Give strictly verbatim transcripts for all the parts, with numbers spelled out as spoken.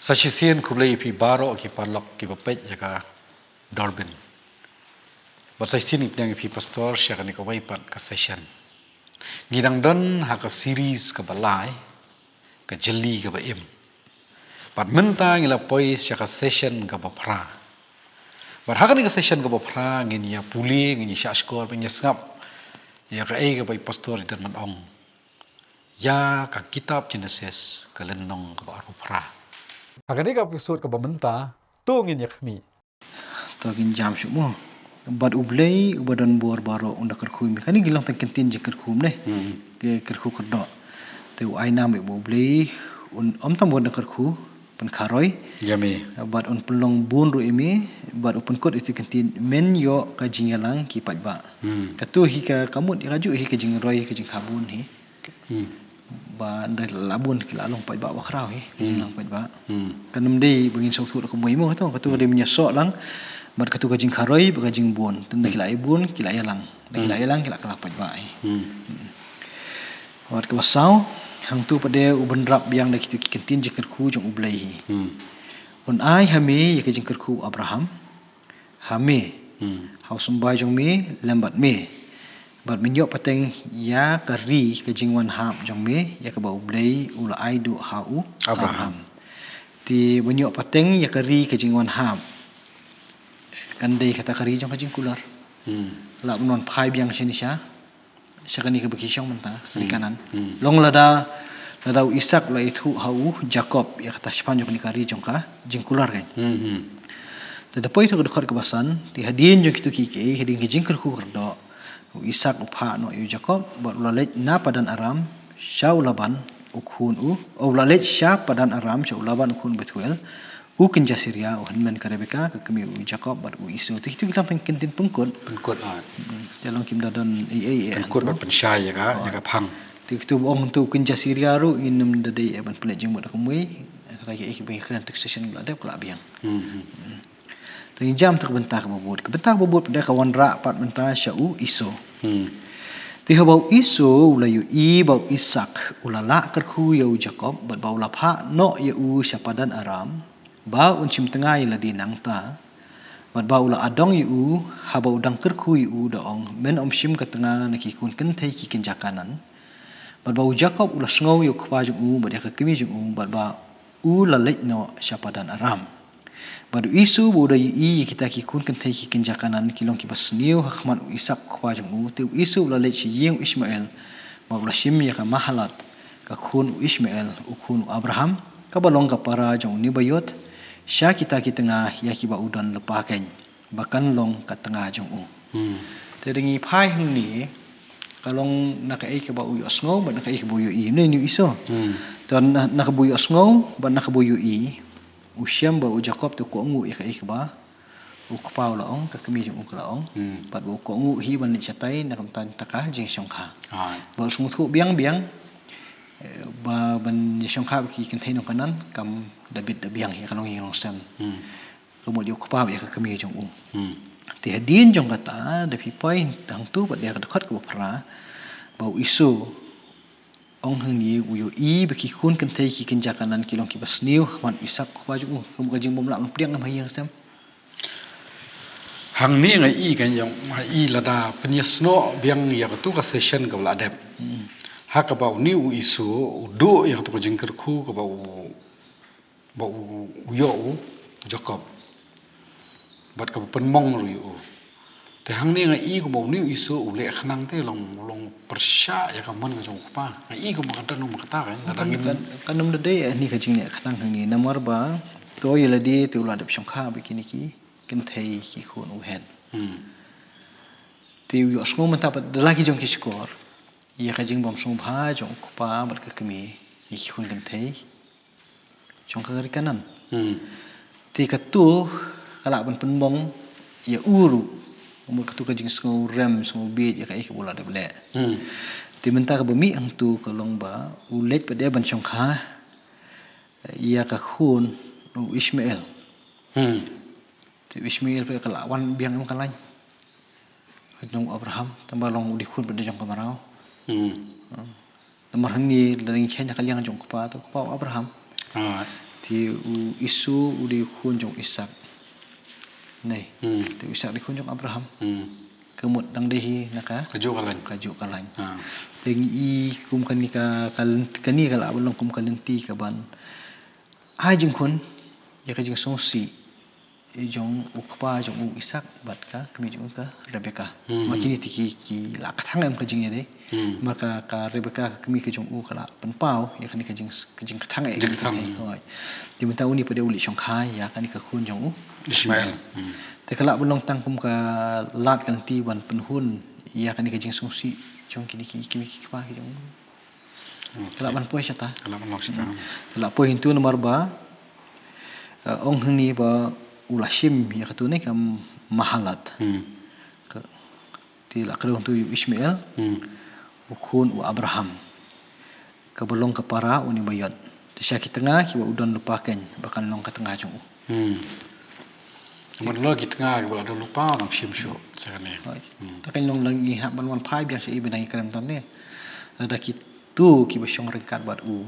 Sa shisien khublei ïa phi baroh ki paralok kiba peit ïa ka Dorbin. Bad sa shisien ngi pdiang ïa phi pastor sha kane kawei pat ka session. Ngi dang don ha ka series kaba lai, ka jylli kaba im. Bad mynta ngi la poi sha ka session kaba phra. Bad ha kane ka session kaba phra ngin ïa pule, ngin ïa shahshkor, ngin ïa sngap ïa kaei kaba i pastor i don ban ong ïa ka kitab Genesis, ka lynnong kaba arphew phra. Ha kane ka episode kaba mynta, to ngin ïa khmih. To ngin jam shuh mo. Bad U Blei uba don bor baroh un da kyrkhu ïa me. Kane ki long tang kyntien jingkyrkhu ne. Hmm. Ki kyrkhu kyrdoh. Te u ai nam ïa U Blei un ym tang ban da kyrkhu, pynkharoi ïa me. Bad un pynlong bun ruh ïa me, bad u pynkut ïa ki kyntien men ïoh ka jingïalang ki paidbah. Hmm. Katu hi ka, ka mut ïa kajuh hi ka jingroi ka jingkha bun hi. Hmm. Ba ynda la bun ki la long paidbah bakhraw hi. Hmm. Long paidbah. Hmm. Kan ym dei ba ngin sngewthuh da kumwei mo katu, katu ka dei mynta soh lang. Bad katu ka jingkharoi bad ka jingbun. Te ynda ki la ïa bun ki la ïalang. Ynda ki la ïalang ki la kylla paidbah hi. Hmm. Hmm. Bad kaba saw, hangtu pat de u bynrap biang da kitu ki kyntien jingkyrkhu jong U Blei hi. Hmm. Un ai ha me ïa ka jingkyrkhu Abraham. Ha me. Hmm. Ha u symbai jong me lem bad me. Bad men ïoh pateng ïa ka ri ka jingwan hap jong me, ïa kaba U Blei u la ai duh ha u Abraham. Abraham. Te men ïoh pateng ïa ka ri ka jingwan hap. Kan dei kata ka ri jong ka jingkular. Hmm. La ban wan phai biang shane sha sha kane kaba ki shong mynta, ka ri Kanaan. Hmm. Long lada, lada u Isak u la ïathuh ha u Jakob ïa kata shaphang jong kane ka ri jong ka jingkular kan. Hmm, hmm. Te da poi ha ka dkhot kaba san, te hadien jong kitu ki, ki, hadien ki jingkyrkhu kyrdoh, u Isak u phah noh ïa u Jakob, bad u la leit na Padan Aram sha u Laban u khun u, u la leit sha Padan Aram sha u Laban u khun u Bethuel, u kynja Syria, u hynmen ka Rebeka, ka kmie u Jakob bad u Esau. Te kitu ki long tang kyntien pynkut. Pynkut, ah. Hmm. Te long kim da don ei ei ei. Pynkut bad pynshai ïa ka, ïa ka phang. Te kitu ba ong tu u kynja Syria ruh ngin ym da dei ei ban pynleit jingmut da kumwei. Trai ki ei ki ba ngi kren taxation la dep ka la biang. Hmm, hmm. Hmm. Te ngi jam tang ka bynta kaba bud. Ka bynta kaba bud pat de ka wanrah pat mynta sha u Esau. Hmm. Te haba u Esau u la ïohi ba u Isak u la lah kyrkhu ïa u Jakob bad ba u la phah noh ïa u sha Padan Aram. Ba un shim tnga ïa lade nangta. Bad ba u la adong ïa u, haba u dang kyrkhu ïa u da ong, men ym shim ka tnga na ki khun kynthei ki kynja Kanaan. Bad ba u Jakob u la sngew ïa u kpa jong u, bad ïa ka kmie jong u, bad ba u la leit noh sha Padan Aram. Bad u Esau ba u da ïohi ïa kita ki khun kynthei ki kynja Kanaan ki long kiba sniew ha khmat u Isak u kpa jong u, te u Esau u la leit sha ïing u Ishmael, bad u la shim ïa ka Mahalat, ka khun u Ishmael, u khun u Abraham, kaba long ka para jong u Nebaioth, sha kita ki tnga ïa kiba u don lypa keiñ, ba kan long ka tnga jong u. Hmm. Te da ngi phai hangne, ka long na kaei kaba u ïohsngew, bad na kaei kaba u ïohi. Une u Esau. Hmm. Te na, na kaba u ïohsngew, bad na kaba u ïohi, u shem ba u Jakob te u kohnguh ïa kaei kaba u kpa u la ong, ka kmie jong u ka la ong. Hmm. Bad ba u kohnguh hi ban leit shatai na ka bynta ka jingshongkha. Ai. Ba u sngewthuh biang biang, eh, ba ban ïashongkha bad ki kynthei nong Kanaan kam da bit da biang, ïa ka longïing longsem. Hmm. Ka mut ïa u kpa bad ïa ka kmie jong u. Hmm. Te hadien jong kata, da phi poi hangtu bad ïa ka dkhot kaba phra, ba u Esau ong hangne u ïohi ba ki khun kynthei ki kynja Kanaan ki long kiba sniew ha khmat u Isak u kpa jong u. Ka mut ka jingbymlah ban pdiang em ha ïing sem. Hangne nga i ka ïong, nga i lada pynïasnoh biang ïa katu ka session kaba la dep. Hmm. Ha kaba une u Esau u duh ïa katu ka jingkyrkhu kaba u ba u, u ïoh u Jakob. Bad kaba pynmong ruh ïa u. Te hangne nga i kumba une u Esau u leh khnang te long, long pyrshah ïa ka mon ka jong u kpa. Nga i kumba ka don kumba kata kan. Kan, kan, kan ym da dei ani ka jingleh khnang hangne namar ba to ïa lade te u la dep shongkha bad kine ki kynthei ki khun u Heth. Hmm. Te u ïohsngew mynta pat da la ki jong ki shkor ïa ka jingbym sngewbha jong u kpa bad ka kmie ïa ki khun kynthei jong ka ri Kanaan. Hmm. Te katu ka lah ban pynmong ïa u ruh. Mut katu ka jingsngew rem, sngew bieit ïa kaei kaba u la dep leh. Hmm. Te mynta kaba mih hangtu ka long ba u leit pat de ban shongkha ïa ka khun u Ishmael. Hmm. Te u Ishmael pat ka la wan biang em ka lain. Ka jong u Abraham, tang ba long u dei khun pat de jong ka mraw. Hmm. Hmm. Namar hangne lada ngi kheiñ ha ka liang jong u kpa, to u kpa u Abraham. Ah. Te u Esau u dei u khun jong u Isaak. Nei. Hmm. Te u Isaak dei u khun jong u Abraham. Hmm. Ka mut dang dei hi na ka. Ka juh ka lain. Ka juh ka lain. Ha. Te ngi i kum kane ka, ka lyn-, kane ka lah ban long kum ka lynti kaban ai jingkhun ïa ka jingsngewsih jong u kpa jong u Isaak bad ka kmie jong u ka Rebekah. Hmm. Namar kine te ki, ki la kthang em ka jingïadei. Hmm. Namar ka, ka Rebekah ka kmie ka jong u ka la pynpaw ïa kane ka jing, ka jingkthang eh. Jingkthang. Hooid. Te mynta une pat u leit shongkha ïa kane ka khun jong u Ishmael. Hmm. Te ka lah ban long tang kum ka lad ka lynti ban pynhun ïa kane ka jingsngewsih jong kine ki kmie ki kpa ki jong u. Ka lah ban poi shata. Ka lah ban long shata. Hmm. Ka lah poi hangtu namar ba, eh, ong hangne ba u la shim ïa katu ne ka Mahalat. Hmm. Ka, te la kdew hangtu ïa u Ishmael. Hmm. U khun u Abraham. Kaba long ka para une ba ïoh. Te sha ki tnga kiba u don lypa kein ba kan long ka tnga jong u. Hmm. Namar la ki tnga kiba la don lypa nang shim shuh sa kane. Hooid. Hmm. Te kan long nang ngi hap ban wan phai biang sha i ba nang i kren tang ne. Lada kitu kiba shong ryngkat bad u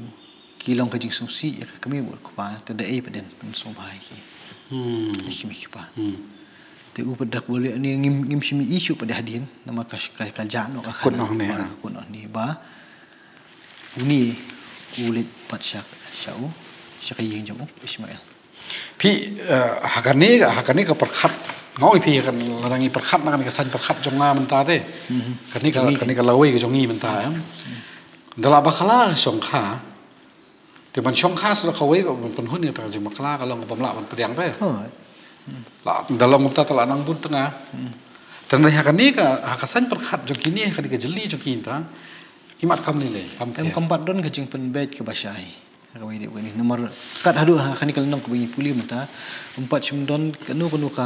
ki long ka jingsngewsih ïa ka kmie bad u kpa, te da ei pat den pynsngewbha ïa ki. Hmm. Ïa ki kmie ki kpa. Hmm. Te u pat da kaba leh ne ngim, ngim shym i shuh pat da hadien namar ka, ka, ka jah noh ka khana. Kut noh ne, ha. Kut noh ne ba une u leit pat sha, sha u, sha ka ïing jong u Ishmael. Phi, eh, ha kane, ha kane ka pyrkhat, nga ong ïa phi ha kane, lada ngi pyrkhat na kane ka saiñ pyrkhat jong nga mynta te. Mhm. Kane ka, kane ka lawei ka jong ngi mynta, em. Mhm. Da lah bakla shongkha. Te ban shongkha sa kawei ban pynhun ïa kata ka jingbakla ka long kaba ym lah ban pdiang te. Oh. La, da long mynta te la nang bun tnga. Hmm. Te hynrei ha kane ka, ha ka saiñ pyrkhat jong kine, ha kane ka jylli jong ki mynta. Imat kam lei lei, kam pher. Em, kam pat don ka jingpynbeit kaba shai. Kawei de kawei ne. Namar kat haduh ha kane ka lynnong kaba ngi pule mynta, ym pat shym don kano kano ka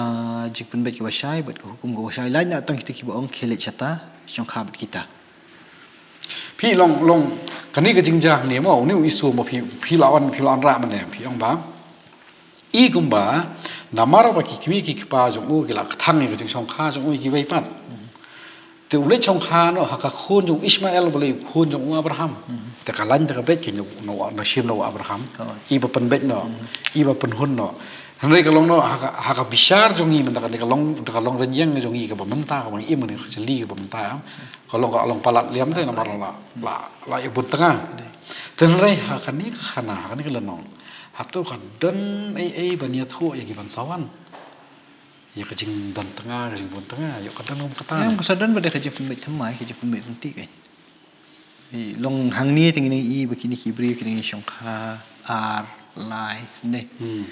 jingpynbeit kaba shai bad ka hukum kaba shai. Lait na tang kita kiba ong khie leit shata shongkha bad kita. Phi long, long kane ka jingjia ne mo, une u Esau mo phi, phi la wan, phi la wanrah mynne, phi ong ba i kumba namar ba ki kmie ki kpa jong u ki la kthang ïa ka jingshongkha jong u ïa kiwei pat. Te u leit shongkha noh ha ka khun jong u Ishmael, ba lei u khun jong u Abraham. Mhm. Te ka lain te ka beit ki na, na, na shim na u Abraham. Oh. I ba pynbeit noh, mhm, i ba pynhun noh. Hynrei ka long noh ha ka, ha ka bishar jong ngi mynta kane ka long, ka long rynïeng jong ngi kaba mynta, kaba ngi im kane ka jylli kaba mynta, em. Ka long, ka long palat liam te namar la, la, la ïa bun tnga. Te hynrei ha kane ka khana, ha kane ka lynnong, hato ka don ei ei ban ïathuh ïa ki ban sa wan? Ïa ka jingdon tnga, ka jingbun tnga, ïoh ka don kum kata. Em, ka sa don ba dei ka jingpynbeit thymmai, ka jingpynbeit ryntih kein. I long hangne te ngi nang i ba kine ki briew ki nang shongkha ar, lai, ne. Hmm.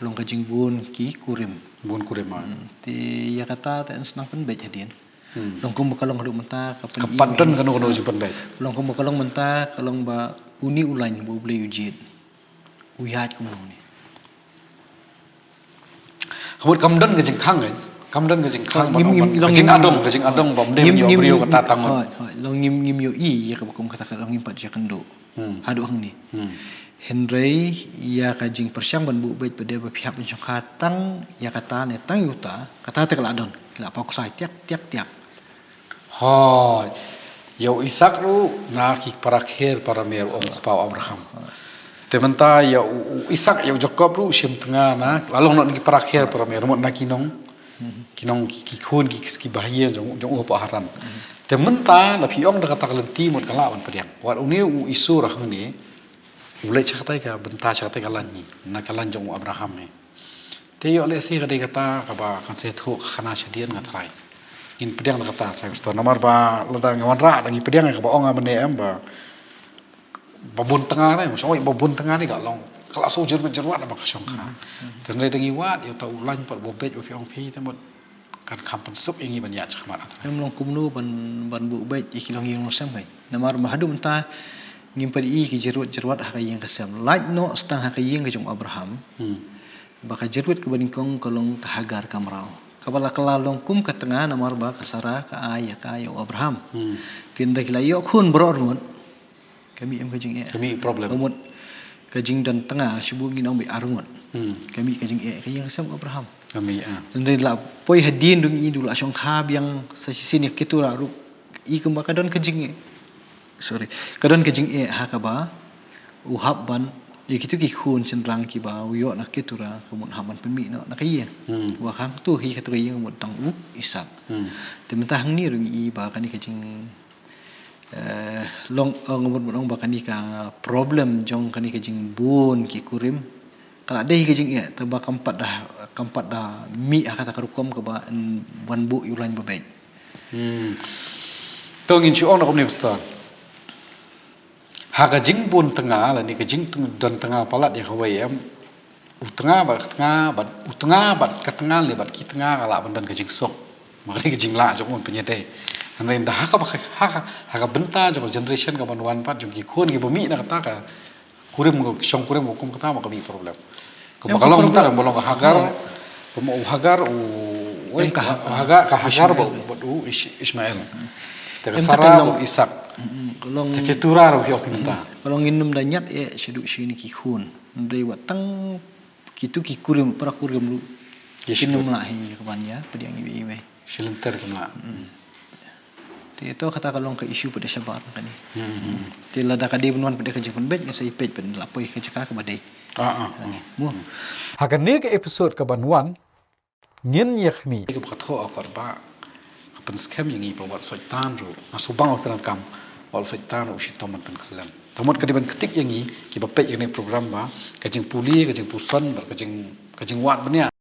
Long ka jingbun ki kurim. Bun kurim, ah. Hmm. Te ïa kata te yn sa nang pynbeit hadien. Hmm. Long kumba ka long haduh mynta ka pyn-i. Ka pat don kano kano jingpynbeit. Long kumba ka long mynta ka long ba une u lain ba U Blei u jied. U ïaid kumno ne. Ka mut kam don ka jingkhang, eh? Kam don ka jingkhang, hooid, ngim, ngim, ka long jingim, adong, ka jingadong ba ym dei ngim, ban ïoh briew kata tang. Hooid, hooid, long ngim, ngim ïohi ïa kaba kum kata ka long ngim pat ïakynduh. Hmm. Haduh hangne. Hmm. Hynrei ïa ka jingpyrshang ban buh beit pat de ba phi hap ban shongkha tang ïa kata ne tang ïa uta, kata te ka la don, ka la paw ksai tiak, tiak, tiak. Hooid. Ïa u Isaak ruh na ki para kher para mer u ong u kpa u Abraham. Te mynta ïa u, u Isaak ïa u Jakob ruh shim tnga na, la long noh na ki para kher para mer, mut na ki nong, ki nong ki, ki khun ki, ki bahaïing jong, jong u hapoh Haran. Te mynta la phi ong da kata ka lynti mut ka lah ban pdiang. Wat une u Esau hangne u leit sha katai ka bynta, sha katai ka lain hi, na ka lain jong u Abraham hi. Te ïoh lehse ka dei kata kaba kan sa ïathuh ka khana shadien, nga trai. Ngin pdiang da kata trai pastor. Namar ba lada ngi wanrah da ngi pdiang ïa kaba ong nga mynne em ba, ba bun tnga re, ma shong ba bun tnga ne ka long ka la shu jyrwit jyrwat ba ka shongkha. Hmm. Te hynrei da ngi wad ïa uta u lain pat ba beit ba phi ong phi te mut kan kham pynsuk ïa ngi ban ïaid shakhmat, ah trai. Em, long kumno ban, ban buh beit ïa ki longïing longsem kein. Namar ba haduh mynta ngim pat i ki jyrwit jyrwat ha ka ïing ka sem. Lait noh tang ha ka ïing ka jong u Abraham. Hmm. Ba ka jyrwit kaba nyngkong ka long ka Hagar ka mraw. Kaba la kylla long kum ka tnga namar ba ka Sara ka ai ïa ka ïa u Abraham. Hmm. Te ynda ki la ïoh khun baroh arngut, ka mih em ka jingeh. Ka mih problem. Ka mut ka jingdon tnga, shibun ngin ong ba arngut. Hmm. Ka mih ka jingeh ka ïing ka sem u Abraham. Ka mih, ah. Te ynda la poi hadien dang i, du la shongkha biang sa shisien ïa kito ruh, i kumba ka don ka jingeh. Sorry. Ka don ka jingeh ha kaba u hap ban Ïa kitu ki khun shynrang kiba u ïoh na Ketura ka mut hap ban pynmih noh na ka ïing. Hmm. Wa hangtu hi katu ka ïing mut tang u Isak. Hmm. Te mynta hangne ruh ngi i ba kane ka jing, eh, long, eh, nga mut ban ong ba kane ka problem jong kane ka jingbun ki kurim ka la dei ka jingeh, te ba kam pat da, kam pat da mih ha kata ka rukom kaba yn wan buh ïa u lain ba beit. Hmm. To ngin shu ong na kumne, pastor. Ha ka jingbun tnga lane ka jingdon tnga palat ïa kawei, em, u tnga bad ka tnga bad u tnga bad ka tnga lane bad ki tnga ka lah ban don ka jingsuk. Ma ka dei ka jinglah jong u ban pynïadei. Hynrei ynda ha kaba, ha ka, ha ka bynta jong ka generation kaban wan pat jong ki khun kiba mih na kata ka kurim, ka shongkurim ka kum kata ma ka mih problem. Kumba ka long mynta, kumba long ka Hagar, kumba u Hagar, u, wei, ka Hagar, ka Hagar bad u Ish-, Ishmael. Te ka Sara bad u Isak. Te Ketura ruh hi ïoh mynta. Ka long ngin nym da ñiad eh shaduh shi ne ki khun. Hynrei wat tang kitu ki kurim, para kurim ruh kin nym lah hi ka ban ïa pdiang iwei iwei. Shi lynter kim lah. Te to kata ka long ka issue pat da shabar kane. Hmm, hmm. Te lada ka dei ban wan pat da ka jingpynbeit, nga sa ïa peit pat la poi ka jaka kaba dei. Ah, ah, ah. Mo. Ha kane ka episode kaban wan ngin ïa khmih. Kaba ka thoh akor ba ka pynskhem ïa ngi ba wat Soitan ruh. Nga shu bang u pyndonkam, wat Soitan ruh u shitom ban pynkhyllem. Te mut ka dei ban ktik ïa ngi kiba peit ïa kane program ba ka jingpule, ka jingpuson bad ka jing, ka jingwad bniah